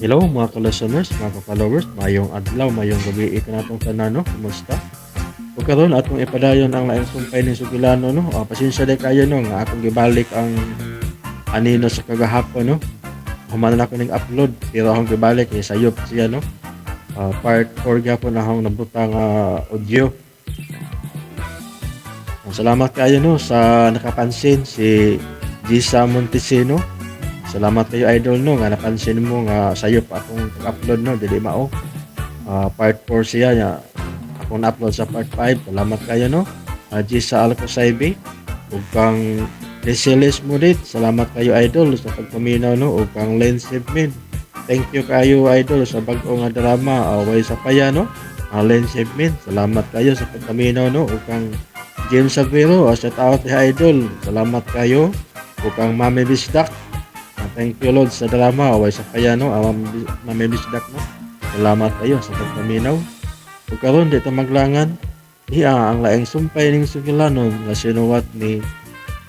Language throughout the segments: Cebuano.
Hello mga ka-listeners, mga ka-followers, mayong adlaw, mayong gabi kanatong tanan, no? Kumusta? Ug karon atong ipadayon ang laing sumpay ni Sugilano, no? Pasensya day kayo, no, nga akong gibalik ang anino sa kagahapon, no? Human na ako ning upload pero akong gibalik kay sayop siya, no? Part 4 gyapon akong nabutang audio. Salamat kayo, no, sa nakapansin si Gisa Montesino. Salamat kayo, idol, no, nga napansin mo nga sayop akong pag-upload, no, dili mao. Part 4 siya nya akong na-upload sa part 5. Salamat kayo, no. Gisa Alcosaibi ug kang Resiles Murit. Salamat kayo, idol, sa pagpaminaw, no, ug kang Len Sebmin. Thank you kayo, idol, sa bag-o nga drama, Way sa Paya, no. Len Sebmin, salamat kayo sa pagpaminaw, no, ug kang James Savero, shout out idol. Salamat kayo ug kang Mami Bisdak. Thank you, Lord, sa drama, Way sa Paya, no. Mami Bisdak, no. Salamat kayo sa pagpaminaw. Ug karon di ta maglangan, diha ang laing sumpay ning Sugilanon nga sinuwat ni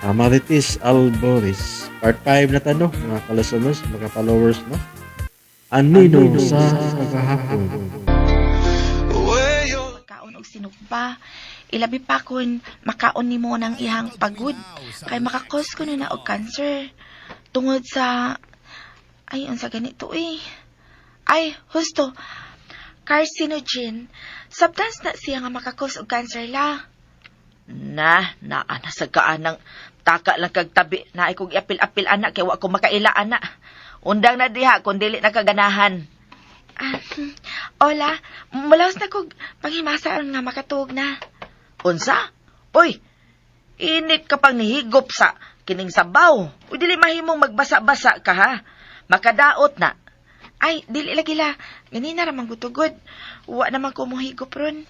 Marites Alboris. Part 5 na ta, no, mga ka-listeners, mga followers, no. Anino sa kagahapon. Makaon og sinugba. Ilabi pa kun makaon nimo ng ihang pagod kay makakos kuno na og cancer tungod sa, ay, unsa ganito eh, ay, husto, carcinogen substance na siya nga makakos og cancer la. Na, naa na sa kaanang taka lang kag tabi na ay kog iapil-apil ana kay wa ko makaila ana. Undang na diha kun dili na kaganahan. Ah, hola, mulaos na kog panghimasa aron nga makatuog na. Unsa? Uy, init ka pang nihigop sa kining sabaw. Uy, dili mahimong magbasa-basa ka ha. Makadaot na. Ay, dili lagi la, ganina ra man gutugod, wa naman ko mohigop ron.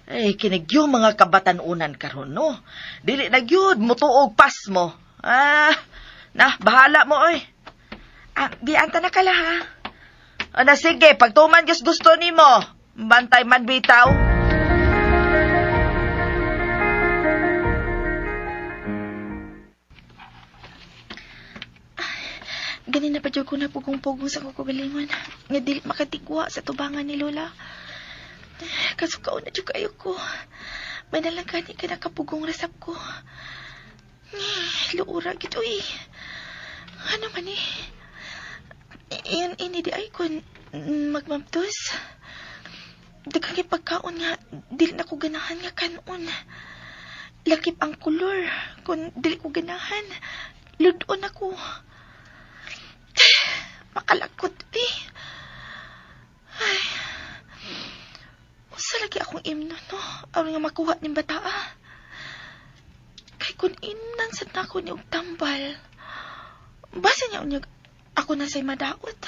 Ay, kinig yung mga kabatanunan karon, no. Dili na gyud mutuog pas mo. Ah, na, bahala mo, oy. Ah, bianta na kala ha. Ana, sige, pagtuman gyud gusto nimo. Bantay man bitaw. Ganin na pa jud ko na pugong-pugong sa kukagalingon nga dili makatigwa sa tubangan ni Lola. Kasukaw na jud kayo ko. May nalang gani ka nakapugong rasap ko. Luura gid uy. Ano man eh. Iyan ini di ay kun magmamtos. Daghang kay pagkaon nga dili na ko ganahan nga kanon. Lakip ang kolor kun dili ko ganahan. Ludon ako. Makalakot eh. Ay. Usa lagi akong imno, no? Aron nga makuha ning bataa. Kay kun imnan sad nako ni og tambal. Basa niya unyag ako na say madaot.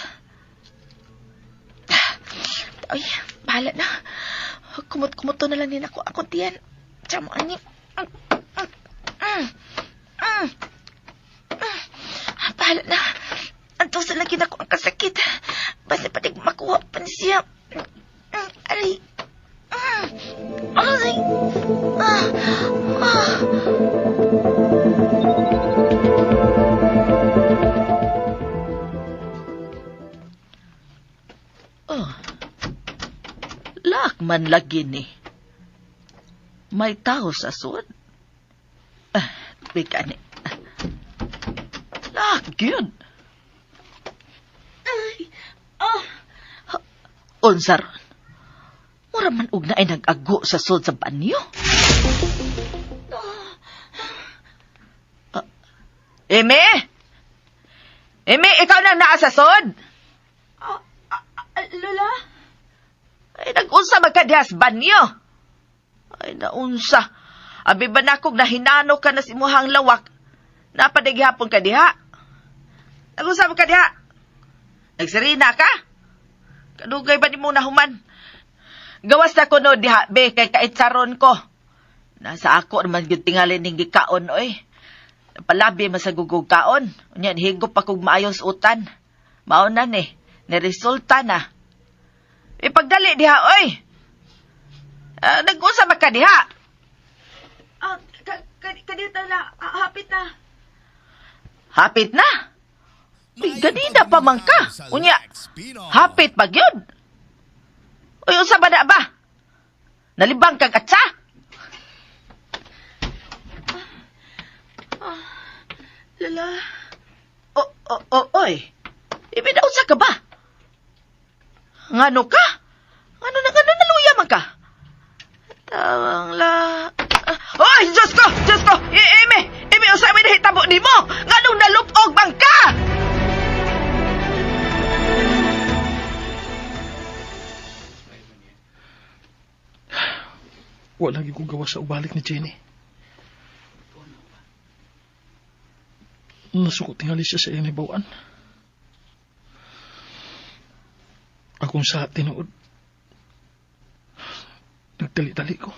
Ay, bahala na. Kumot-kumot na lang din ako akong tiyan. Tsamo ani. Bahala na. Antusan lagi na ko ang kasakit. Basta patig makuha pa ni siya. Aray. Aray. Ah. Ah. Oh. Lak man lagi ni. May tao sa sud. Ah, bigani. Lak gyud. Ay. Ah. Unsa ron? Mura man og naay nag-ago sa sud sa banyo. Ah, Eme? Eme, ikaw na naa sa sud? Ah, ah, ah, Lola? Ay, nag-unsa magkadihas banyo. Ay, naunsa. Abi ba nakog nahinano ka na sa imuhang lawak? Napadaghapon ka diha. Nag-unsa man ka diha? Nagsirina ka? Kadugay ba nimo nahuman? Gawas na kuno diha, be, kay kaitsaron ko. Nasa ako naman gyud tingali ning gikaon, oy. Palabi man sa gugog kaon. Unya, higop pa kog maayos utan. Mao na ni, niresulta na. Ipagdali diha, oy! Nag-unsa man ka diha? Ah, kadito na. Ah, hapit na. Hapit na? Uy, ganina pa man ka. Unya, hapit pa gyud. Uy, unsa ba na ba? Nalibang kag atsa? Lala, O, o, o, oy. Ibinaunsa ka ba? Ngano ka? Ngano na ngano naluya man ka? tawang la. Oy, Diyos ko! Diyos ko! Ime! Ime, unsa may nahitabo nimo? Nganong nalupog man ka? Wala lagi kong gawa sa ubalik ni Jenny. Nasukot tingali siya sa iyang nibawaan. Akong sa tinuod. Nagdali-dali ko.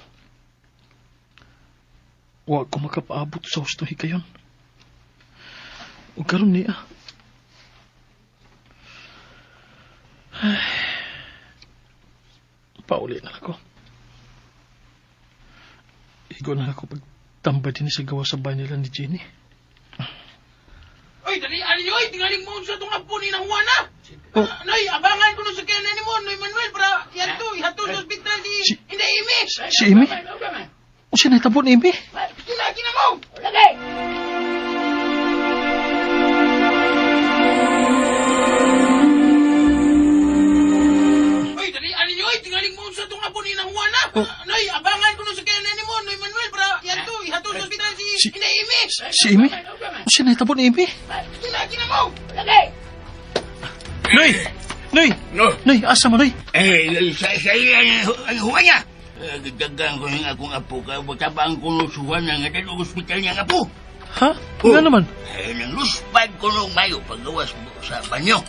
Wa ko makapaabot sa husto hikayon. O karon niya. Ay, pauli na lang ko. Igo na ako pagtamba din sa gawa sa bahay nila ni Jenny. Oy, dali ali oy, tingaling mo sa tong apo ni nang Juana. Oh. Noy, abangan ko no sa kaya ni mo, Noy Manuel para iadto, ihatod sa ospital si Inday Imi. Si Amy? O siya nahitabo ni Amy? Kinaki na mo. Oy, dali ali oy, tingaling mo sa tong apo ni nang Juana. Oh. Noy, abangan ko no sa kaya ni mo, Noy Manuel para iadto, ihatod sa ospital si Inday Imi. Si Amy? O siya nahitabo ni Amy? Kinaki na mo. Noy! Noy! No. Noy, asa mo, Noy? Eh, sa iya, ang huwa niya. Gadagan ko ng akong apo ka, tabang ko no suwan na nga dito ospital niya ang apo. Ha? Nga naman. Eh, nang luspad ko nung mayo paggawas mo sa banyo.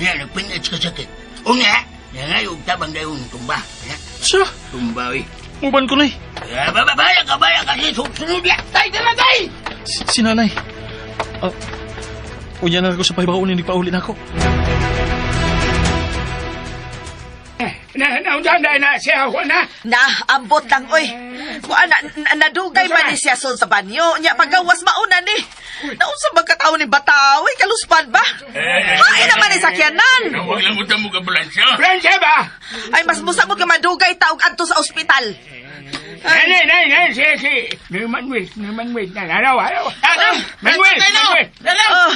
Nga, nagpinat ka sakit. O nga, nangayog tabang dayon tumba. Nga, Siya! tumba, eh. Uban ko, Noy. Eh, Baya ka, baya ka, sunod ya. Tay, tara tay. Si nanay. Unya na ako sa pahibaon, hindi pa uli na ako. Na, na, na, na, na, siya, Juana. Na, ambot lang, oy. Kuan, na, na, nadugay man ni siya son sa banyo. Nya, pagawas mauna ni. Naunsa ba kataon ni bata, oy? Kaluspan ba? Hain naman ni sakyanan. Huwag lang utang mo ka, Blanca. Blanca ba? Ay, mas musamot ka madugay taog adto sa ospital. Nay, nay, nay, si, si, Noy Manuel, Noy Manuel, na, araw, araw. Ah, Manuel, Manuel. Oh,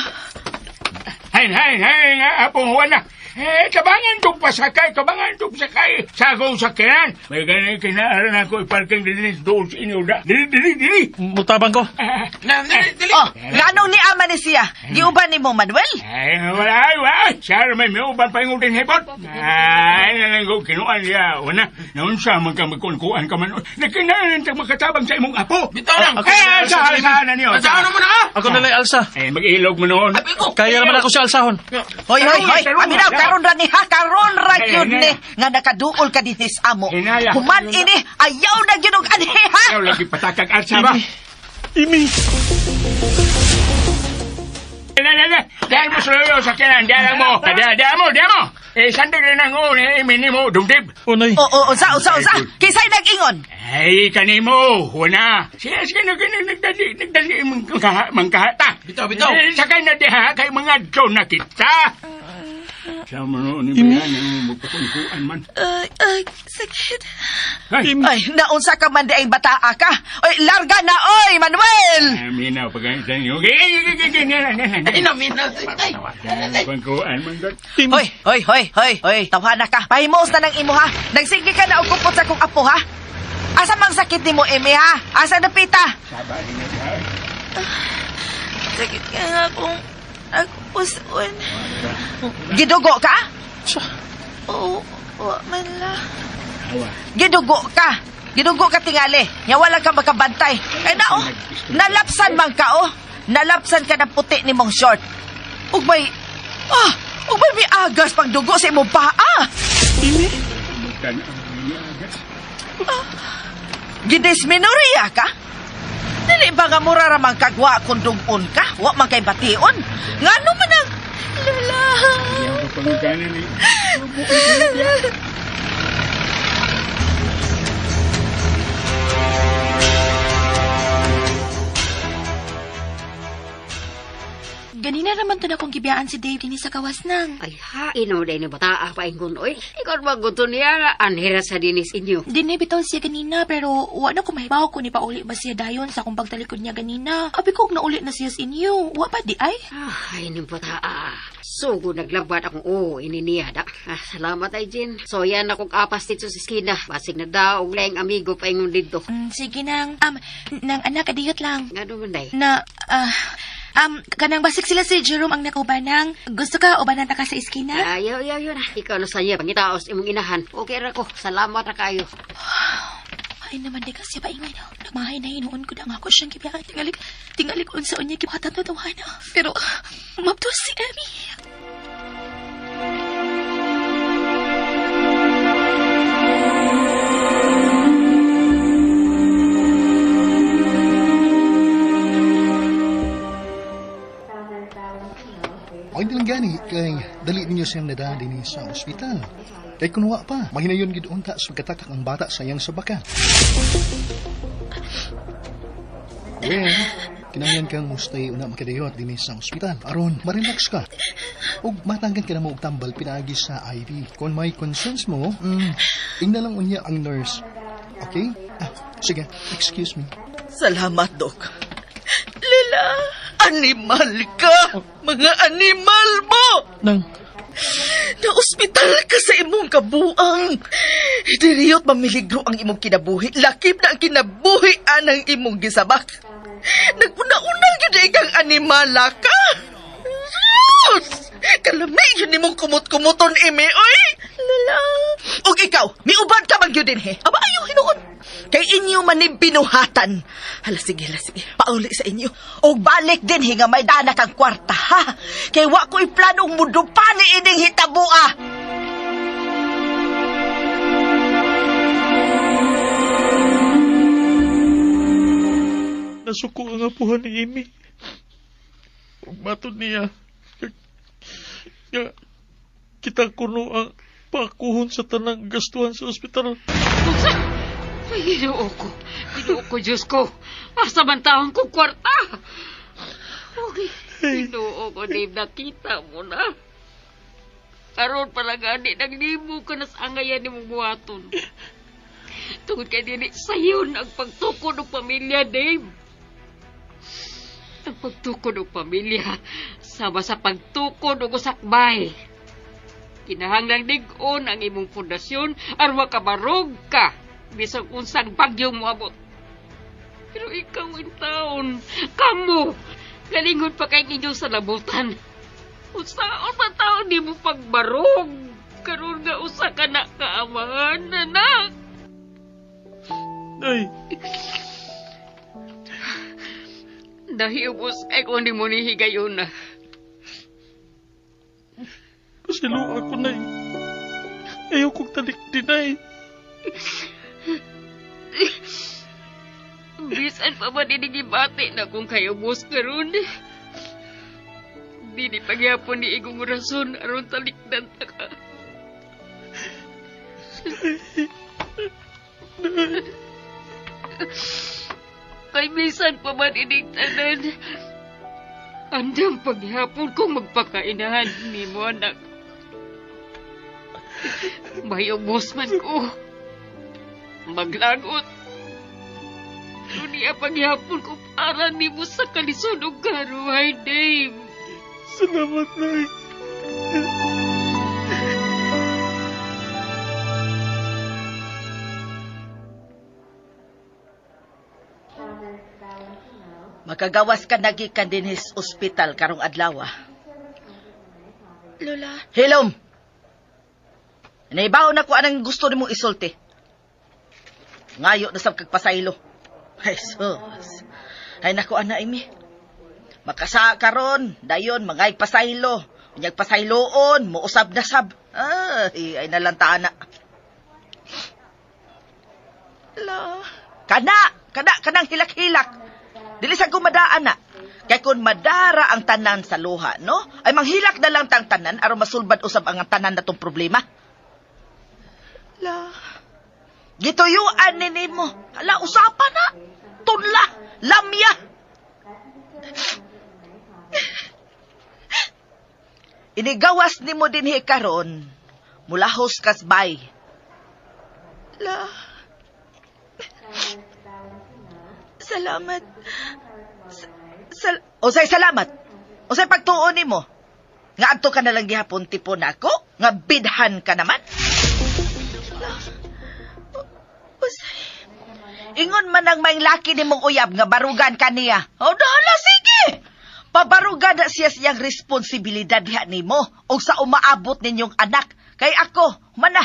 Hay, hay, hay, nga, apong Juana. Eh, tabangan itong pasakay, tabangan itong pasakay. Sa akong sakyanan. May ganay kinaaran ako iparking din doon sa inyo. Dili, dili, dili. Mutabang ko. Ah, Na, dali, dali. oh, nganong ni ama ni siya? Giuban ni mo, Manuel? Ay, wala, ay, wala. Siya, may may uban pa yung utin hipot. Ay, nananggo, kinuan niya. Wala, naunsa man ka magkunkuan ka man. Nagkinaran tag makatabang sa imong apo. Bitaw lang. Ako- Ay, alsa, alsa na niyo. Saan mo na ka? Ako na lang, Alsa. Eh, mag-ilog mo noon. Abi ko. Kaya naman ako si Alsahon. Hoy, hoy, hoy. Tarungan, Paminaw, karon ra ni ha, karon ra Ay, gyud ni hinaya. nga nakaduol ka dinhi sa amo. Hinaya. Human ini, ayaw na gyud og anhi ha. Ayaw lagi patakag alsa ba? Amy! Na, na, na. Dahil mo suluyo sa kinan, dahil mo. Dahil, dahil mo, dahil mo. Eh, sandig rin ang uon, eh, minimo, dumdib. O, Noy. O, o, unsa, unsa, unsa. Kinsay nag-ingon? Ay, kanimo, wala. Siya, siya, nag, nag, nagdali, nagdali, mangkaha, mangkahata. Bitaw, bitaw. Eh, sakay na diha, kay mga adto na kita. Sa mo noon, Imi. ni magpakunkuan man. Ay, ay, sakit. Ay, Amy! Ay, naunsa ka man di ay bataa ka. Oy, larga na, oy, Manuel! Aminaw, pagkain niyo. Ay, naminaw. Tay. Pagkuan man, God. Amy! Hoy, hoy, hoy, hoy, hoy. Tawhana ka. Pahimos na ng imo ha. Nagsige ka na og kupot sa kong apo ha. Asa mang sakit nimo, Emi ha? Asa na pita? Saba niya, diha. Sakit ka nga akong puson. Gidugo ka? Siya! Oo, wa man la. Awa. Gidugo ka. Gidugo ka tingali. Nya wala ka makabantay. Ay na oh, nalapsan man ka oh. Nalapsan ka ng puti ni mong short. Ug may ah, ug may miagas pang dugo sa imong paa. Amy! Butan ang niya, agad. Gidisminoria ka? Dili ba nga mura ra man kagwa kung dugon ka? Wa man kay bation. Ngano man ang Lola. Ayaw ko pangutanan ni. Ganina naman to na akong gibiyaan si Dave dinhi sa gawas nang. Ay, hain mo dahil ni bata paingon, oy. Ikaw ba gusto niya nga anhira sa dinis inyo? Dinhi bitaw siya ganina pero wa na ko mahibaw kung ipauli ba siya dayon sa akong pagtalikod niya ganina. Abi ko og nauli na siya sa inyo. Wa pa di ay? Ay, ni bata. Sugo naglabat akong oo, ini niya da. Ah, salamat ay, Jen. So, yan akong apas dito sa eskina. Basig na daw, og laing amigo paingon dito. Sige nang. Nang anak adiyot lang. Nga naman, day. Na, kanang basig sila si Jerome ang nakaubanang. Gusto ka ubanan ta ka sa eskina? Ayaw, ayaw, yun. Ikaw na sa'yo. Pangitaos imong inahan. Okay ra ko. Salamat ra kayo. Ay naman di kasi paingay na. Nagmahay na hinuon ko na nga ako siyang gibiyaan. Tingalik, tingalik unsa unya gibuhatan na tawana. Pero, mabdos si Emmy. Ay, di lang gani, kay dali ninyo siyang nadala din sa ospital. Kay kunwa pa, mahinayon gid unta sa pagkatakak ang bata sa iyang sabaka. Well, kinahanglan kang mustay una makadayot din sa ospital. Aron, marelax ka. Ug matanggan ka na mo og tambal pinaagi sa IV. Kung may concerns mo, ingna lang unya ang nurse. Okay? Ah, sige, excuse me. Salamat, Dok. Lila, animal ka! Mga animal mo! Nang, Na-ospital ka sa imong kabuang. Diriyot mamiligro ang imong kinabuhi. Lakip na ang kinabuhi anang imong gisabak. Naguna-una gyud ay kang animala ka. Sus! Kalami yun nimong kumot-kumuton, eme, oy! Lala. Og ikaw, miuban ka man gyud dinhi. Aba, ayaw hinuon. Kay inyo man ni binuhatan. Hala, sige, hala, sige. Pauli sa inyo. Og balik din nga may dana kang kwarta, ha? Kay wa ko'y planong mudupa ni ining hitabua. Nasuko ang apuhan ni Amy. Ug matod niya, nga kita kuno ang pakuhon sa tanang gastuhan sa ospital. Unsa? Ay, Ginoo ko. Ginoo ko, Diyos ko. Asa man taon ko kwarta. Okay. Ginoo ko, Dave, nakita mo na. Karon pala gani, naglimo ka na sa angayan ni mong buhaton. Tungod kay dili sayon ang pagtukod og pamilya, Dave. Ang pagtukod og pamilya, sama sa pagtukod og usakbay. Kinahanglang lig-on ang imong pundasyon aron makabarog ka bisag unsang bagyo moabot. Pero ikaw in taon, kamo, galingon pa kay inyong salabutan. Unsaon man taon di mo pagbarog? Karon nga usa ka na kaamahan, anak. Ay, Dahiubos ay kung di mo ni higayon na. pasilo ako na. Ayaw kong talik din ay. Bisan pa ba dinigibati na kung kayubos karon. Dili pagyapon ni igong rason aron talikdan ta ka. Kay bisan pa man inig tanan. Andam paghapon kong magpakainahan ni mo, anak. May ubos man ko. Maglagot. Niya paghapon ko para nimo sa kalisod og karuhay, Dave. Salamat, Nay. Makagawas ka nagikan dinhis ospital karong adlaw. Lola, Hilom! Naibaw na ko anang gusto nimo isulti. Ngayo na sab kag pasaylo. Ay sus. Ay nako ana imi. Makasa karon, dayon mangay pasaylo. Unyag pasayloon, mousab na sab. Ay, ay nalantaan na. La. Kana, kana, kanang hilak-hilak. Dili sa kumadaan na. Kay kung madara ang tanan sa luha, no? Ay manghilak na lang tang tanan aron masulbad usab ang tanan na tong problema. La. Gituyuan ni nimo. Hala, usapan na. Tunla, lamya. Inigawas nimo dinhi karon, mulahos kas bay. La. Salamat. Usay salamat. Usay pagtuo nimo. Nga adto ka na lang gihapon tipon nako, nga bidhan ka naman. Usay. Ingon man ang maing laki nimong uyab nga barugan ka niya. O dala, sige. Pabarugan na siya siyang responsibilidad diha nimo o sa umaabot ninyong anak. Kay ako, mana,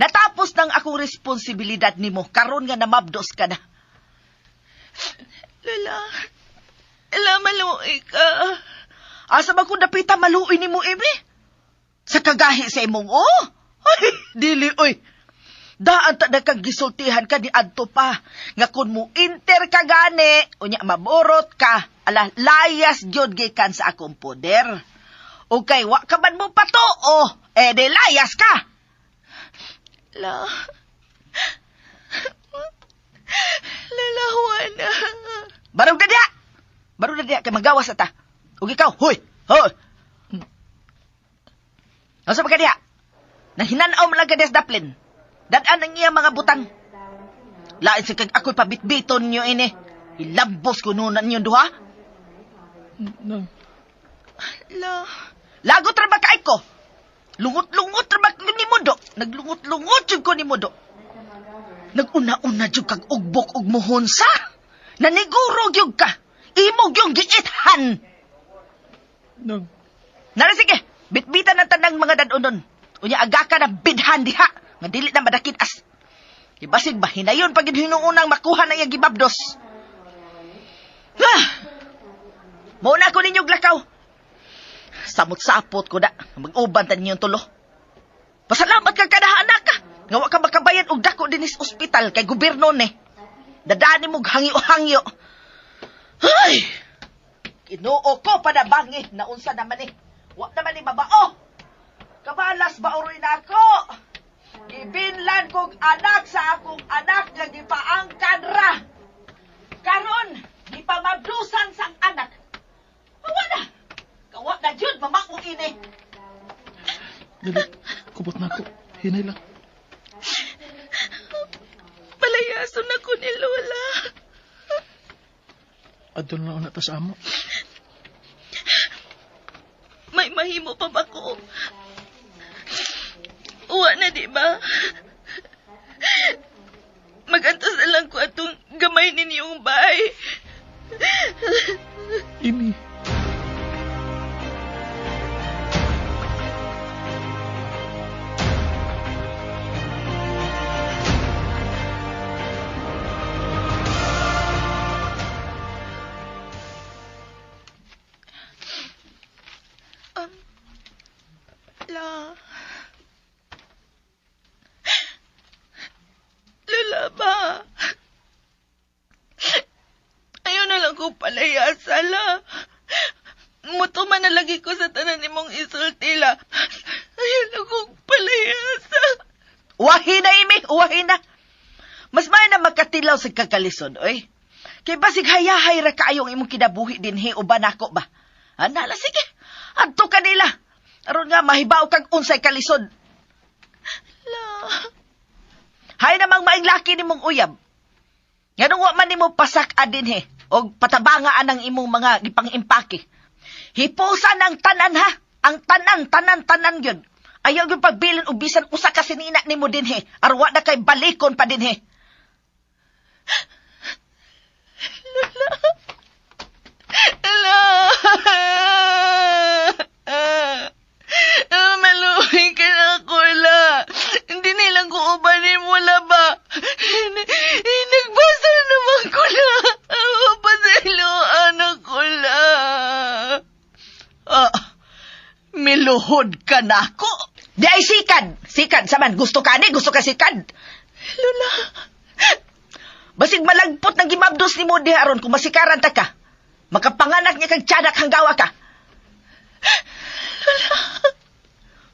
natapos nang akong responsibilidad nimo karon nga namabdos ka na. Lola. Lola, maluoy ka. Asa man kung dapita maluoy nimo, Amy? Sa kagahi sa imong oh? Ay, dili oy. Daan ta na kang gisultihan ka ni adto pa. Nga kun mo inter ka gani, unya maborot ka, ala layas gyud gikan sa akong poder. O kay wa ka man mo patuo, eh di layas ka. La. Lola, Juana. Barog na diha. Barog na diha kay magawas na ta. Ug ikaw, hoy, hoy. Unsa ba ka diha? Nahinanaw man lang ka diha sa daplin. Dad-an ang iya mga butang. Lain sa kag ako'y pabitbiton niyo ini. Ilambos ko nunan niyo duha. Nang, La. Lagot ra ba kaay ko? Lungot-lungot ra ba ko ni Mundo? Naglungot-lungot jud ko ni Mundo. Naguna-una jud kag ugbok og muhon sa. Naniguro gyud ka. Imo gyud giithan. nang, Nara sige, bitbitan ang tanang mga dadunon. Unya aga ka na bidhan diha, nga dili na madakit-as. Ibasig ba, hinayon pag hinuunang makuha na iyang gibabdos. Ah! Muna ko ninyong lakaw. Samot-sapot ko na, mag-uban ta ninyong tulo. Pasalamat ka kanaha, anak ka. Nga wa ka makabayad og dako dinis ospital kay gobyerno ni. Dadani mo hangyo-hangyo. Ay! Kinoo ko panabangi na unsa naman ni. Wa naman ni mabao. Kabalas baoroy na ako. Gibinlan kog anak sa akong anak nga gipaangkan ra. Karon, gipamabdusan sang anak. Kawa na. Kawa na jud mamao ini. Dili, kubot na ako. Hinay lang. Palayason ako ni Lola. Adto na lang na ta sa amo. May mahimo pa ba ko? Uwa na, di ba? Magantos na lang ko atong gamay ninyong bay. Amy. La. Lola ba? Ayaw na lang ko palayasa, la. Mutuman na lagi ko sa tanan nimong isulti, la. Ayaw na kong palayasa. Uwahin na, Amy. Uwahin na. Mas may na makatilaw sa kakalisod, oy. Kay basig hayahay ra kaayong imong kinabuhi dinhi uban nako ba? Ana la, sige. Adto kanila. Aron nga mahibaw kag unsay kalisod. La. Hay namang maing laki nimong uyab. Nganong wa man nimo pasak-a dinhi og patabanga anang imong mga gipang-impake. Hipusan ang tanan ha. Ang tanan, tanan, tanan gyud. Ayaw gyud pagbilin og bisan usa ka sinina nimo dinhi. Aron wa na kay balikon pa dinhi. La. Maluhi ka na ako, la. Hindi nilang ko ubanin mo, la ba? Nagbasa naman ko, la. Pasayloan ako, la. Ah, miluhod ka na ako. Di ay sikad. Sikad saman. Gusto ka ni? Gusto ka sikad? Lola. Basig malagpot ng gimabdos ni mo diha aron kung masikaran ta ka. Makapanganak niya kag tiyanak hanggawa ka. Lola.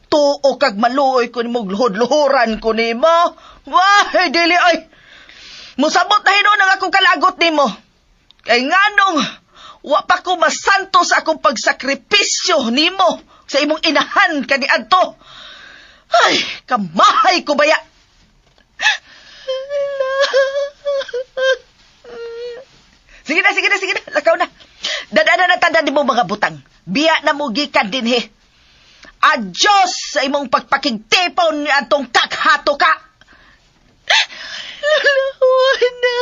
Tuo kag maluoy ko nimo luhod-luhuran ko nimo. Wah, dili ay. Musabot na hinuon ang akong kalagot nimo. Kay nganong wa pa ko masanto sa akong pagsakripisyo nimo. Sa imong inahan kaniadto. Ay, kamahay ko baya. Sige na, sige na, sige na. Lakaw na. Dadana na tanan nimo mga butang. Biya na mo gikan dinhi. Adios sa imong pagpakigtipon ni atong kakhato ka. Lola, na.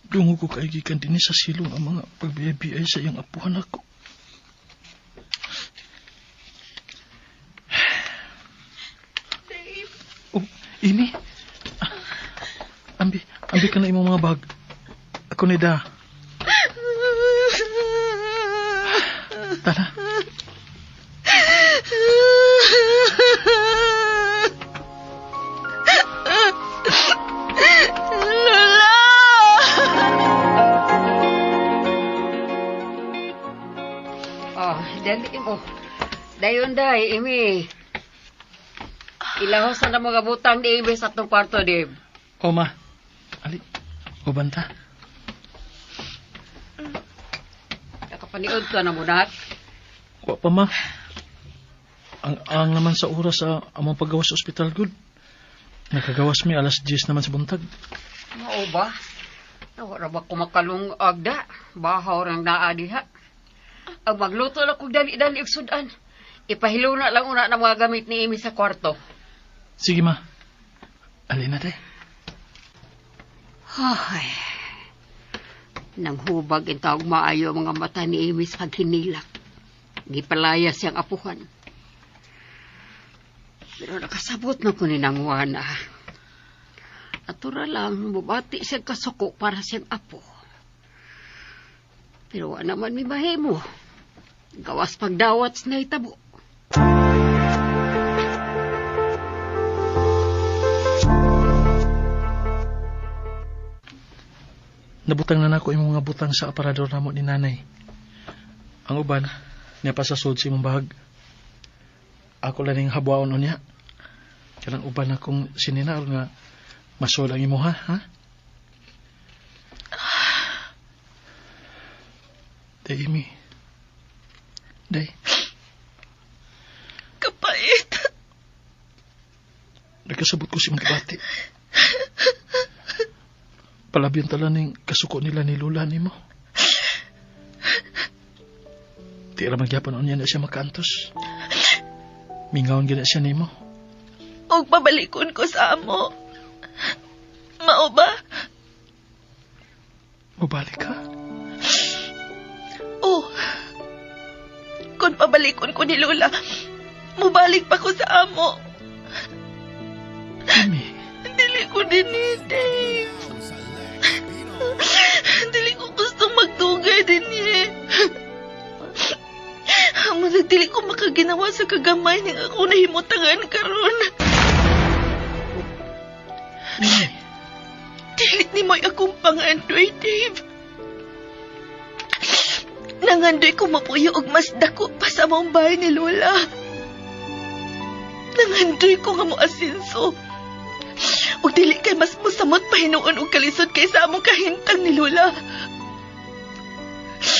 Dungo ko kay gikan dinhi sa silong ang mga pagbiyay-biyay sa iyang apuhan ako. Oh, Amy. Ambi, ambi ka na imong mga bag. Ako ni da. Tara. Lola! Oh, dali mo. Dayon day, Imi. Ilahos na ng mga butang ni Imi sa atong kwarto, Dave. O ma. Ali. Uban ta. Nakapaniod ka na mo, nak. Wa pa ma. Ang naman sa oras sa among paggawas sa ospital good. Nakagawas mi alas 10 naman sa buntag. Mao ba? Wala ba kumakalung agda? Bahaw rang naa diha. Ang magluto na kog dali-dali og sudan. Ipahilo na lang una ng mga gamit ni Amy sa kwarto. Sige ma. Ali na te. Ay. Nanghubag ang taong maayo ang mga mata ni Amy sa paghinilak. Gipalaya siyang apuhan. Pero nakasabot na ko ni nang Juana. Atura lang, mubati siyang kasuko para siyang apo. Pero wa naman mi mahimo. Gawas pagdawat sa nahitabo. Nabutang na nako imong mga butang sa aparador namo ni nanay. Ang uban, niya pa sa sud sa imong bahag. Ako lang ning habuaon unya. Kanang uban akong sinina aron nga masol ang imo ha, ha? Day, Amy. Day, Kapait. nagkasabot ko si imong gibati. Palabyon tala ning kasuko nila ni Lula nimo. Di ra magyapon unya na siya makaantos. Mingawon gina siya nimo. Og pabalikon ko sa amo. Mao ba? Mubalik ka. Oh. Kung pabalikon ko ni Lola, mubalik pa ko sa amo. Amy, Dili ko din eh, Dave. Dili ko gustong magdugay din eh. Masag dili ko makaginawa sa kagamay ning ako nahimutangan karon. Amy, Dili ni mo'y akong pangandoy, Dave. Nangandoy ko mapuyo og mas dako pa sa among bahay ni Lola. Nangandoy ko nga mo asinso. Ug dili kay mas musamot pahinuon og kalisod kaysa among kahintang ni Lola.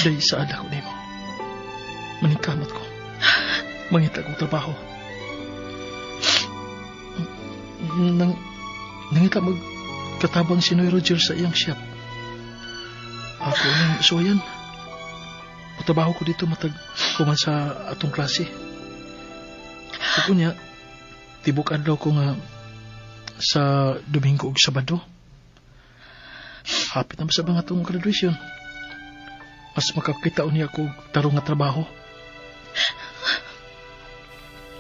day sa ko nimo. Maningkamot ko. Mangita kong trabaho. Nang, nangita mag katabang si Noy Roger sa iyang shop. Ako nang suwayan. Trabaho ko dito matag kuman sa atong klase. Ug unya, tibok adlaw ko nga sa Domingo ug Sabado. Hapit na ba sa mga atong graduation? Mas makakita unya ko og tarong nga trabaho.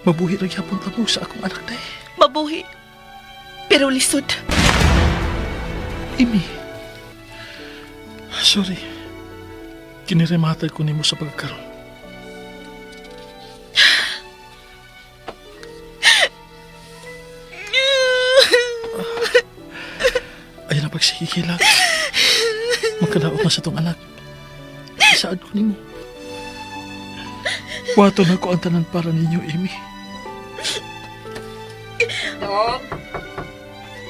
Mabuhi ra gyapon ta mo sa akong anak day. Mabuhi. Pero lisod. Amy. Sorry. Kinirimatay ko nimo sa pagkaroon. Ayun ang pagsikikilak. Magkadaot na sa tong anak. Isaad ko nimo. Wato na ko ang tanan para ninyo, Amy. Dog,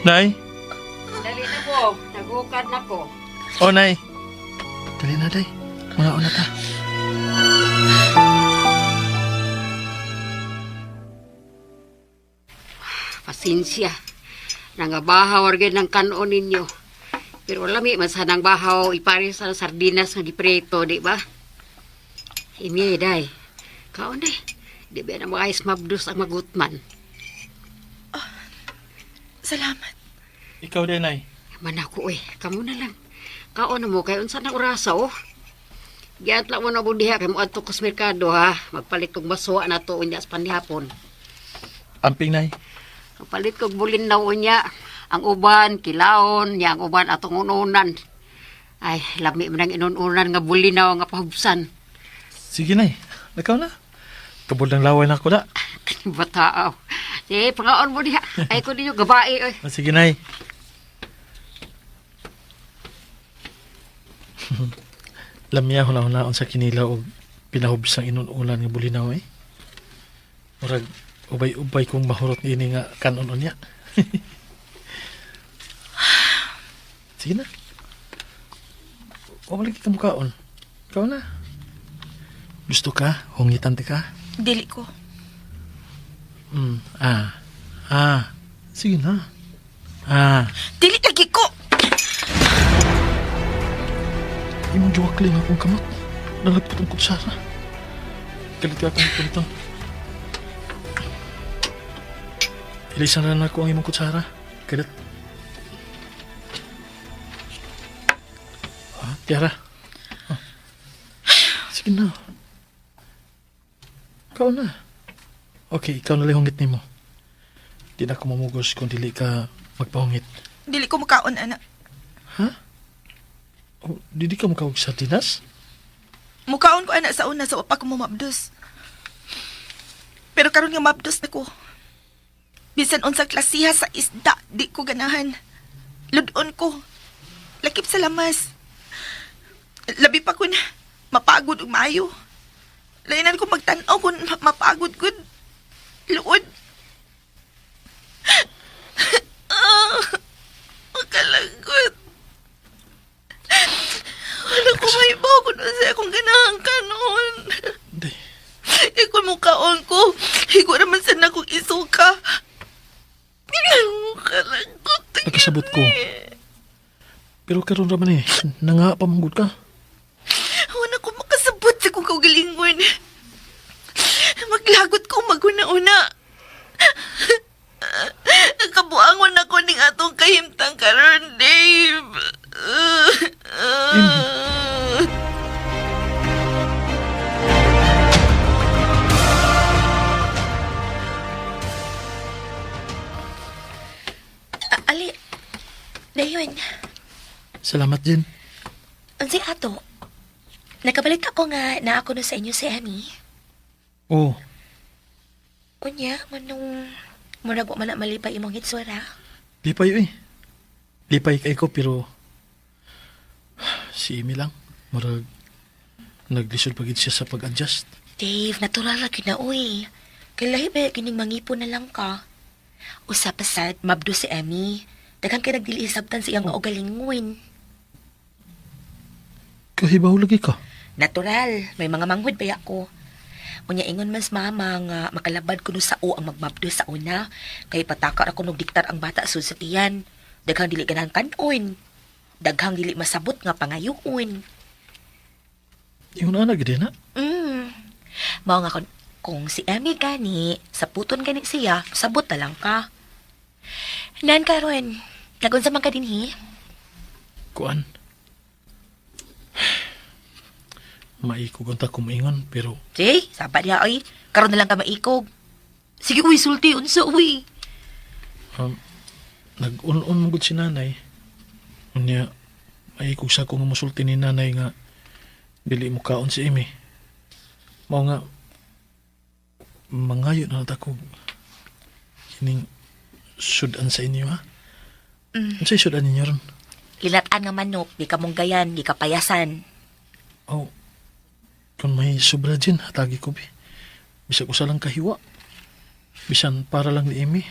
Nay, dali na ko. Nagukad na ko. Oh, nay. Dali na, day. Mga una ta. Pasensya. Nangabahaw argay ng kanon ninyo. Pero lami man sa nang bahaw ipares sa sardinas nga gipreto, di ba? Imi, day. Kaon day. Di ba na maayos mabdos ang magutman? Salamat. Ikaw din, nay. Man ako eh. Kamu na lang. Kaon na mo kay unsa na orasa oh. Giat lang mo na mo diha kay moadto ko sa merkado ha. Magpalit kog maswa na to unya sa panihapon. Amping, nay. Magpalit kog bulinaw unya. Ang uban kilaon, nya ang uban atong ununan. Ay, lami man ang inununan nga bulinaw nga pahubsan. Sige, nay. Ikaw na. Kabod ng laway na ako na. Bataaw. Sige, pangaon mo diha. Ay ko ninyo gabae oy. Ah, sige, nay. Lamya huna-hunaon sa kinila og pinahubs ang inunulan nga bulinaw eh. Murag ubay-ubay kong mahurot niini nga kanon unya. Sige na. Wa lagi ka mukaon. Ikaw na. Gusto ka? Hungitan ti ka? Dili ko. Ah. Ah. Sige na. Ah. Dili lagi ko. Imong juwakling akong kamot. Nalagpot ang kutsara. Galit ka akong puniton. Ilisan na ako ang imong kutsara. Galit. Ah, Tiara. Ah. Sige na. Ikaw na. Okay, ikaw na lang hungit nimo. Di na ako mamugos kung dili ka magpahungit. Dili ko mukaon ana. Ha? Oh, di ka mukawag sardinas? Mukaon ko ana sa una sa wa pa ko mabdos. Pero karon nga mabdos na ko. Bisan unsa klasiha sa isda, di ko ganahan. Ludon ko. Lakip sa lamas. Labi pa kun mapagod ug maayo. Lainan ko magtan-aw kung mapagod gud. Luod. Ah, makalagot. Wala ko may kung sa akong ganahan kanon. Hindi. Ikaw mukhaon ko. Ikaw naman sana akong isuka. Makalagot. Nagkasabot ko. Pero karon ra man eh, nanga pamanggod ka. Wala ko makasabot sa kong kaugalingon. Maglagot ko maguna-una. Nakabuangon ako ning atong kahimtang karon, Dave. Ali, dayon. Salamat, Jen. Unsay ato? Nakabalik ako nga na ako no sa inyo si Emmy. Oh, Unya, manong murag wa man na malipay imong hitsura. lipay eh. Lipay kay ko pero si Amy lang. Murag naglisod pa gid siya sa pag-adjust. Dave, natural ra gyud na uy. Kay lahi ba kining mangipon na lang ka. Usa pa sad, mabdo si Emmy. Daghan kay nagdili hisabtan sa iyang kaugalingon. Kahibaw lagi ka. Natural, may mga manghod ba ako. Unya ingon mas mama nga makalabad kuno sa o ang magmabdo sa una kay pataka ra kuno diktar ang bata sud sa tiyan. Daghang dili ganahan kanon. Daghang dili masabot nga pangayoon. Ingon ana gid na. Mao nga kung si Emmy gani, saputon gani siya, sabot na lang ka. Nan karon, nagunsa man ka dinhi? Kuan. Maikog unta ko maingon pero Jay, saba diha oy. Karon na lang ka maikog. Sige uy, sulti unsa uy. nag-un-un mo gud si nanay. Unya maikog sa ko nga mosulti ni nanay nga dili mo kaon si Amy. Mao nga mangayo na lang ta ko kining sudan sa inyo ha. Unsay sudan ninyo ron? Ilatan nga manok, di ka munggayan, di ka payasan. Oh, kung may sobra dyan, hatagi ko bi. Bisag usa lang kahiwa. Bisan para lang ni Amy.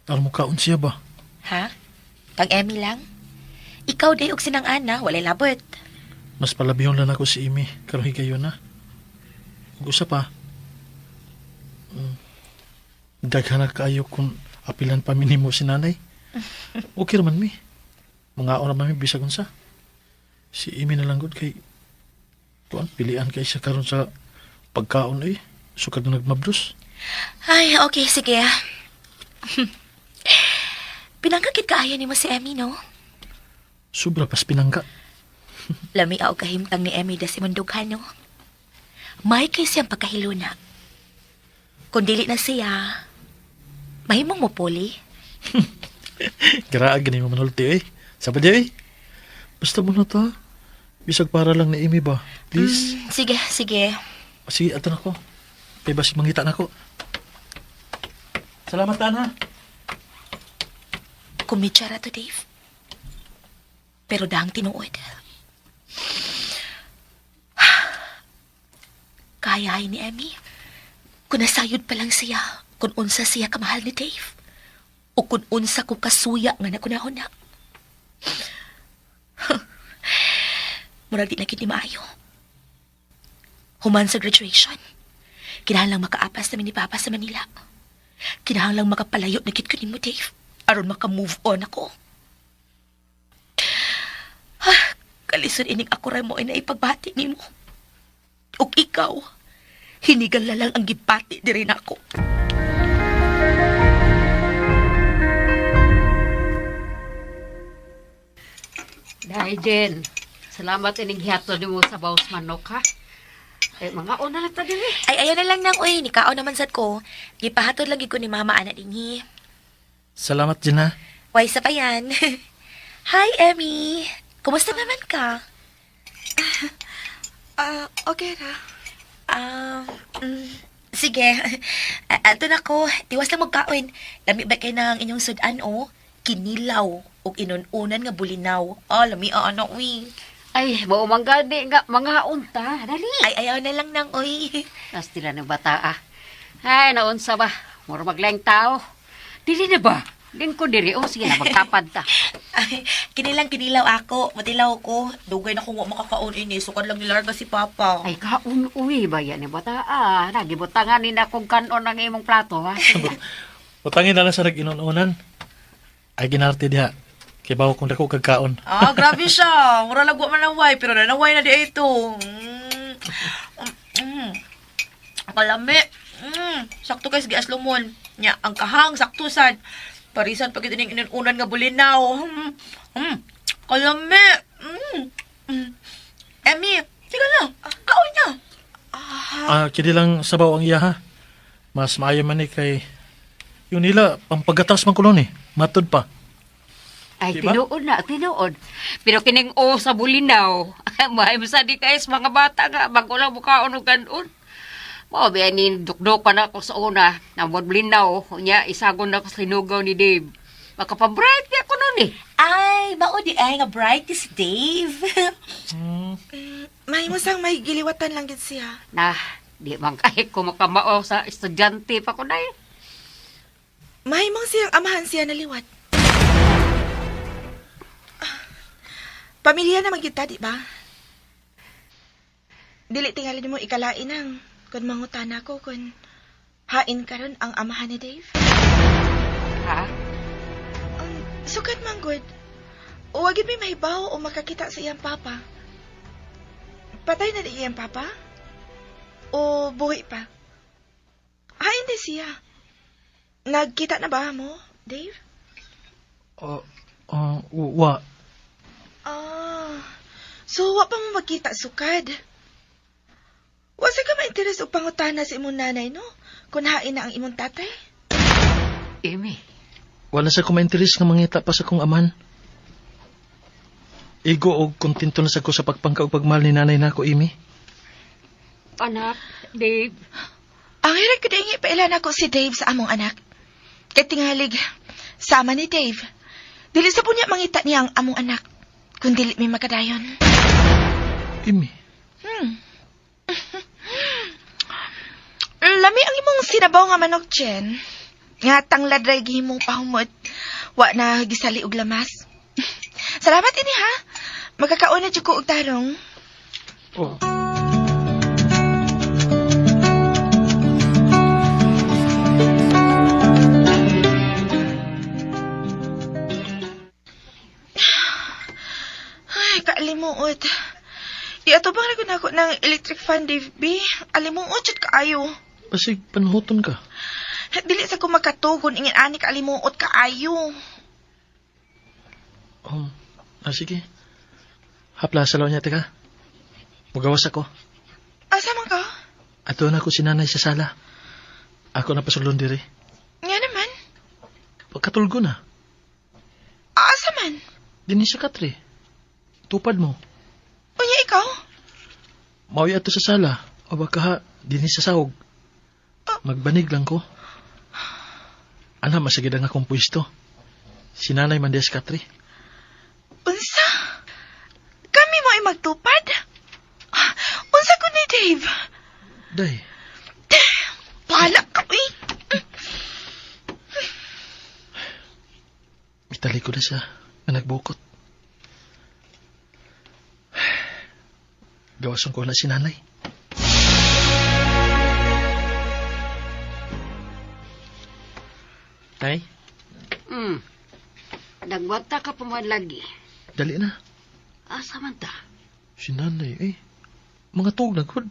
Aron mo kaon siya ba? Ha? Kang Emmy lang. Ikaw day og sinang ana, walay labot. Mas palabihon lang ako si Amy, karon higayon na. Ug usa pa, daghan na kaayo kung apilan pa mi nimo si nanay. Okay raman mi. Mga ra man mi bisag unsa. Si Amy na lang gud kay kuan pilian kay siya karon sa pagkaon eh. Sukad na nagmabdos. Ay, okay, sige. Pinangkakit kaayo nimo si Emmy, no? Sobra pas pinangka. Lami og kahimtang ni Emmy das imong dughan, no? May kay siyang pagkahiluna. Kung dili na siya, mahimong mo puli. Graag gani mo manulti eh. Sa pa eh. Basta mo na ta. Bisag para lang ni Amy ba? Please. Sige, sige. Sige, ato na ko. Kay basig mangita na ko. Salamat tan ha. Kumitsara to, Dave. Pero dahang tinuod. Kaya ay ni Emmy. Kung nasayod pa lang siya, kung unsa siya kamahal ni Dave. O kung unsa ko kasuya nga nakunahon na. Murag di na gid ni maayo. Human sa graduation, kinahanglang makaapas namin ni Papa sa Manila. Kinahanglang makapalayo na gid ko nimo, Dave. Aron maka-move on ako. Ah, kalisod ining ako ra mo ay naipagbati nimo. Ug ikaw, hinigal na lang ang gibati diri nako. Dahil Jen, salamat ining hiyato nimo sa bawas manok ha. Eh, mga una lang ta diri. Ay, ayaw na lang nang, uy, nikaon naman sad ko. Gipahatod lang gid ko ni Mama ana dinhi. Salamat din ha. Why sa pa yan? Hi, Emmy. Kumusta naman ka? Ah, okay ra. Ah, sige. Ato na ko. Tiwas lang magkaon. Lami ba kay ng inyong sudan, oh? Kinilaw ug inununan nga bulinaw. Ah, lami ah, ano, uy. Ay, mao man gani nga mga unta. Dali. Ay, ayaw na lang nang, uy. Nastila ng bata ah. Ay, naunsa ba? Mura maglaing tao. Dili na ba? Lingkod diri. Oh, sige na, magkapad ta. Ay, kinilang kinilaw ako. Matilaw ko. Dugay na kung wa makakaon ini. Sukad lang nilarga si Papa. Ay, kaun uwi ba yan ni bata ah? Nagibutangan ni na kung kanon ang imong plato ha. Utangin na lang sa nag-inununan. Ay ginarte diha. Kay bawo kung dako kagkaon. Ah, grabe siya. Mura lang wa man naway, pero nanaway na di ito. Kalami. Sakto kay sige aslumon. Nya, ang kahang sakto sad. Parisan pag ito ning inunan nga bulinaw. Kalami. Emmy, sige lang. Kaon niya. Ah, kini lang sabaw ang iya ha. Mas maayo man ni kay yung nila pampagatas man kuno ni. Matod pa. Ay, Diba? tinuod na, tinuod. Pero kining o sa bulinaw. Mahay mo sa di kay sa mga bata nga, bago lang mukaon og kanon. Mao ba ni dukdukan ako sa una, namod bulinaw, unya isagon na ko sa linugaw ni Dave. Makapabright kaya ko nun eh. Ay, mao di ay nga bright is Dave. Mahimo sang may giliwatan lang gid siya. Na, di man kay ko makamao sa estudyante pa ko na eh. Mahimong siyang amahan siya naliwat. Ah, pamilya naman kita, di ba? Dili tingali nimo ikalain ang kun mangutana ko kun hain karon ang amahan ni Dave. Ha? Sukat man good. Huwag yun may mahibaw o makakita sa iyang papa. Patay na di iyang papa? O buhi pa? Hain di siya. Nagkita na ba mo, Dave? Oh, oh, wa. Ah, so wa pa mo magkita sukad. Wa sa ka ma-interes og pangutana sa imong nanay, no? Kung hain na ang imong tatay? Amy. Wala sa ko ma-interes nga mangita pa sa kong aman. Igo og kontento na sa ko sa pagpangka og pagmahal ni nanay nako, Amy. Anak, Dave. Ang hirap ko dingi pailan ako si Dave sa among anak. Kay tingalig, sama ni Dave. Dili sa punya mangita niya ang among anak, kung dili mi makadayon. Amy. Lami ang imong sinabaw nga manok, Jen. Nga tanglad ray gihimong pahumot. Wa na gisali og lamas. Salamat ini ha. Magkakaon na jud ko og tarong. Oh. Ay, kaalimuot. Iatubang ra ko ng electric fan, Dave B. Alimuot jud kaayo. Basig, panhuton ka. Dili sa ko makatugon ingin ani kaalimuot kaayo. Sige. Hapla sa law niya, teka. Mugawas ako. Asa man ka? Ato na ko si nanay sa sala. Ako na pasulon diri. Nga naman. Pagkatulgo na. Asa man? Dini sa katre. Tupad mo. Unya ikaw? Mauwi ato sa sala. O baka ha, dini sa sahog. Magbanig lang ko. Ana, masagid ang akong pwesto. Si nanay man diya sa katre. Unsa? Kami mo ay magtupad? Ah, unsa ko ni Dave? Day, Bahala ka, uy. mitali ko na siya na nagbukot. Gawason ko na si nanay. Tay, Nagwata ka pa man lagi. dali na. Asa man ta? Si nanay, eh. Mga tuog na gud.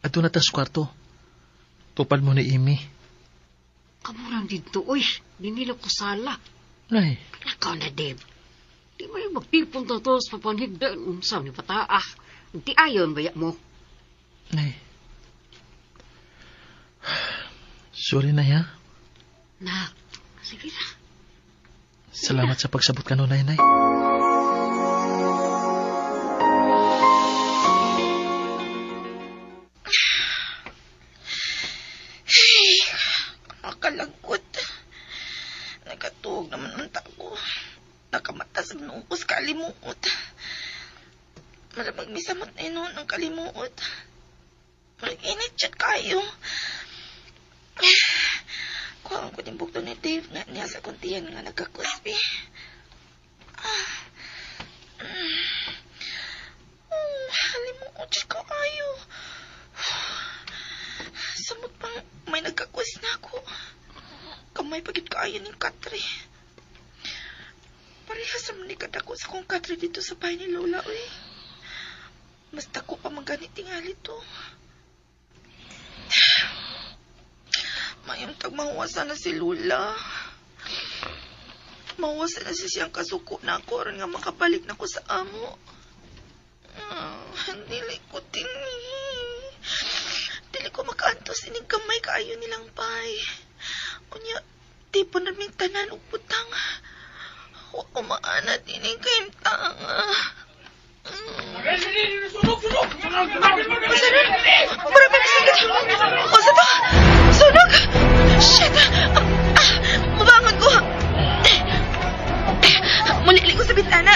Ato na tas kwarto. Tupad mo ni Amy. Kamurang dito, uy. Dinilo ko sala. Nay, Nakaw na, Deb. Di mo yung magtipon to to sa papanhigdan. Unsa ni bata, ah. Di ayon, baya mo. nay. Sorry na, ha. Nak, sige na. Salamat sa pagsabot ka nun, nay, nay. Ay, makalagkot. Nagkatuog naman ang tako. Nakamata sa manungkos kalimuot. Malamag misamot na noon ang kalimuot. Malag-init siya kayo. Kuha ko din bukto ni Dave nga niya sa kuntiyan nga nagkakuspi. Ah. Oh, halimuot siya kayo. Samot pang may nagkakus na ako. Kamay pagit kaayo ning katre. Parehas naman ni kadako sa kong katre dito sa bahay ni Lola, uy. Mas dako pa man ganit tingali to. Mayong tagmahuwasan na si Lola. Mahuwasan na siya siyang kasuko na ako aron nga makabalik na ko sa amo. Ah, dili ko tini. Dili ko makaantos ining kamay kaayo nilang pay. Unya, di pa naming tanan og butang. Wa ko maanat ining kahimtang. Sunog, sunog! Unsa rin? Mura pa bisagad. Unsa to? Sunog! Shit! Ah, mabangon ko. Muli ko sa bintana.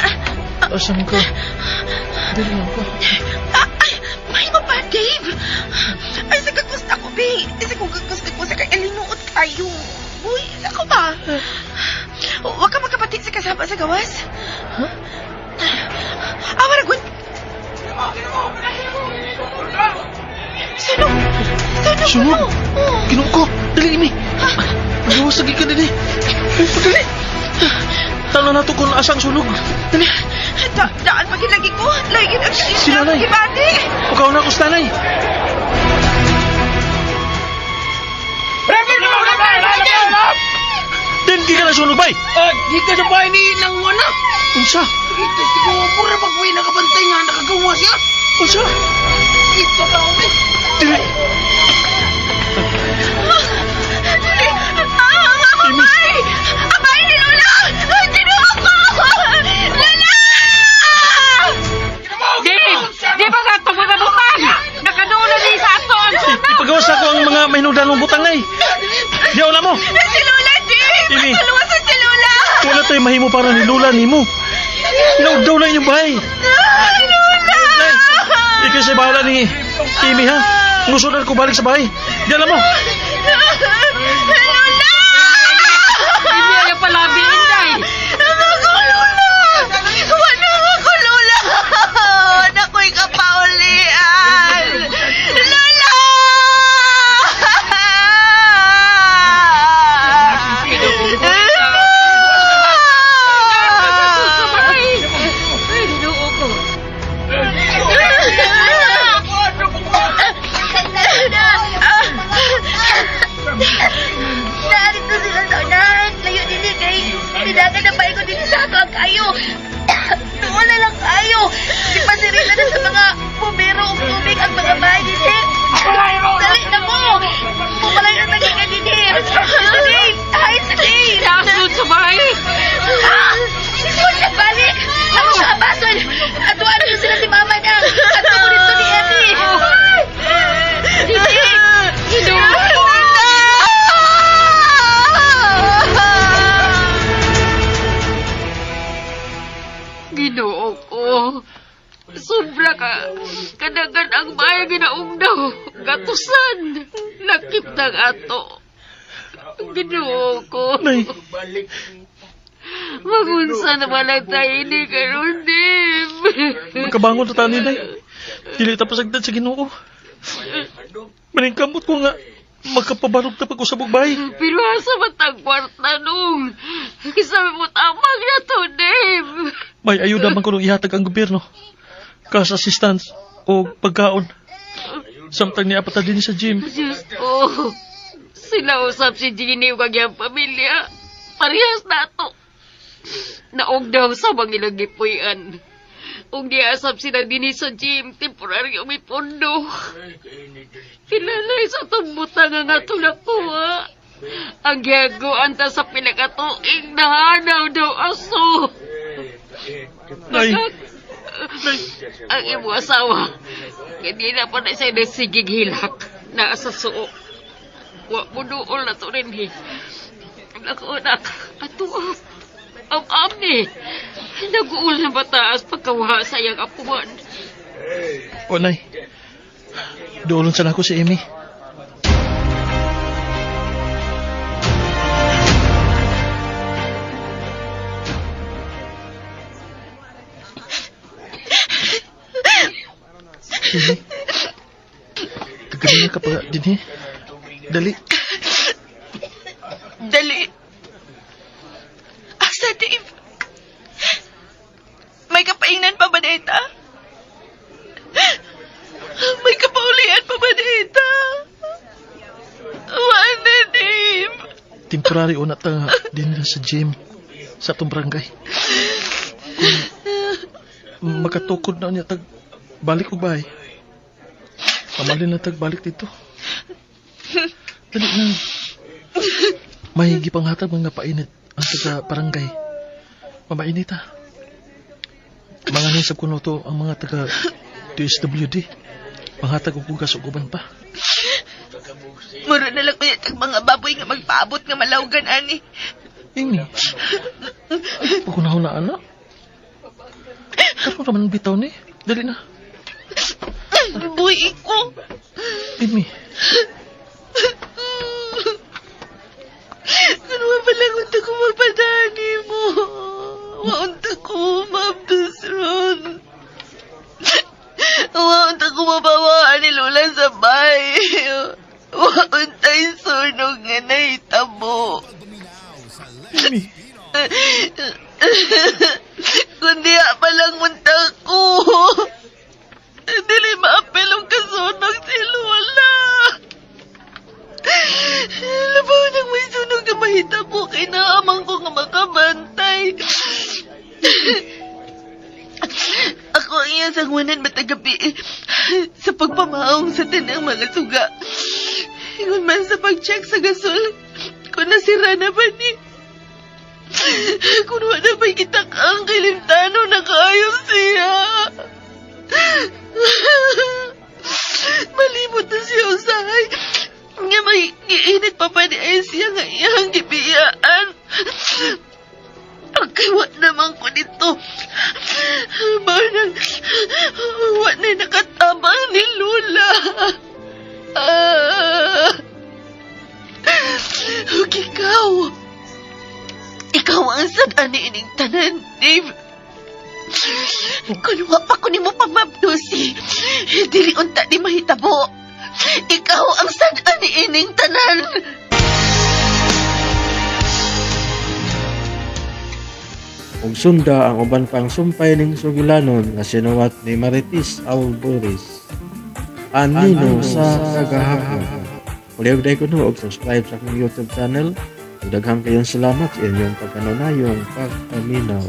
Asa mo ka? Dali lang ko. Ah, ay, may pa, Dave. Ay, sa kakusta ko, babe. Ay, sa kakusta ko, sa kalimuot kayo. Uy, sa ko ba? Huwag ka magkapatid sa kasama sa gawas. Huh? Ah, maragun. Sunog! Sunog! Sunog! Oh. Kinuha ko! Dali, Amy! Magawas lagi ka dali! Dali! Talo na to kung asang sunog. Dali! Daan pa lagi ko. Lagi ang Si nanay. Gibati. Ukaw na ako sa nanay! Den, di ka na sunog, bay! Ah, dito sa bahay ni nang wala. Unsa? Ito siguro mura pag-uwi nakabantay nga nakagawa siya. Unsa? Ito ka uwi. Dili! Dali! Ah, Amy! abay! Abay ni Lola! Tinuo ko! Lola! Dave! Di ba nga itong mga butang? Nakadulo ni sa ato ang sunog! Ipagawas ako ang mga mahinudanong butang, nay! Diyaw na mo! Si Lola, Dave! Amy! Kaluwasan si Lola! Wala tayo mahimo para ni Lola ni mo. Inaugdaw na inyong bahay. Ah, Lola! Nay, ikaw sa bahala ni Amy, ha? Ngusunan ko balik sa bahay. Di alam mo. Lola! Hindi ayaw palabi, Inday! Ako, Lola! Wa Nakoy kapaulian! Lola! Ay, Ginoo ko. Narito sila sa unahan. Layo dili kay Pinaga na pa ko dili sa ato ang kayo. Doon na lang kayo. Di pa sirita na sa mga bumero og tubig ang mga bahay dili. Dali na mo. Pumalay na tagi ka dili. Dave! Ay, si Dave! Nasod sa bahay. Ah! Sisod na balik! Ako sa abason! Ato ano sila si mama na! Ato mo dito ni Emmy! Si Dave! Ginoo ko. Ginoo ko. Sobra ka. Kadagan ang bahay ginaong daw. Gatusan. Lakip ng ato. Ginoo ko. Nay, Magunsa na lang tayo ini karon, Dave. makabangon na tani, Nay. Dili ta pasagdan sa Ginoo. Maningkamot ko nga makapabarog ta pag-usab og bahay. Pero asa man tang kwarta nung? Kisabi mo tamang na to, Dave. May ayuda man kuno ihatag ang gobyerno. Cash assistance o pagkaon. Samtang niya pa ta din sa gym. Diyos ko. Sila usap si Jeannie ug ang iyang pamilya. Parehas na to. Naog daw sa mga ilang gipuy-an. Ug giasap sila dinhi sa gym, temporary umipondo. Kilalay sa itong butang ang ato nakuha. Ang gihaguan ta sa pinakatuig na hanaw daw aso. Nay, Ang imong asawa, hindi na pa na siya nasigig hilak na sa suo. Wa mo duol na to rin eh. Naku, anak, ato ah. Ang ami. Naguol na mataas pagkawa sa iyang apuan. o Nay. Duolon sana ako si Amy. Amy, kaganina ka pa din eh. Dali. Dali. Asa, Dave? May kapaingnan pa ba data? May kapaulian pa ba data? Wala, Dave. Temporary una ta din na sa gym sa atong barangay. Kung makatukod na niya tag balik og bahay. Pamalin na tag balik dito. Dali na. May gipanghatag mga painit ang taga barangay. Mamainit ah. Mga nisab kuno to ang mga taga DSWD. Panghatag og bugas ug uban pa. Mura na lang ulit ang mga baboy nga magpaabot nga malawgan, ani. Amy, ay, pagkunahon na anak. Karon raman bitaw ni. Dali na. Buhi ko. Amy, Ganun pa lang unta ko mapadani mo. Waunta ko mabdos ron. Waunta ko mabawaan ni Lola sa bahay. Waunta yung sunog nga nahitabo. Amy, Kundi pa lang unta ko. Dili maapil ang kasunog si Lola. Labaw nang may sunog na mahitabo kay naamang ko nga makabantay. Ako ang iyang sangunan matagabi sa pagpamaong sa tanang mga suga. Ingon man sa pag-check sa gasol, kung nasira na ba ni. Kung wala ba'y kita ang kilimtano na kaayo siya. Malimot na siya usahay. Nga may giinit pa pa ni ay siya nga iyang gibiyaan. Ang kaiwat naman ko nito. Manang, wa na nakatabang ni Lula. Ah. Ug ikaw. Ikaw ang sad ani ining tanan, Dave. Kung wa pa ko nimo pagmabdusi, dili unta ni mahitabo. Ikaw ang sad-an ni ining tanan. Ug sunda ang uban pang sumpay ning sugilanon nga sinuwat ni Marites Alboris. Anino sa kagahapon. Palihog day kuno og subscribe sa akong YouTube channel. Ug daghang kayong salamat sa inyong pagkanunayong pagpaminaw.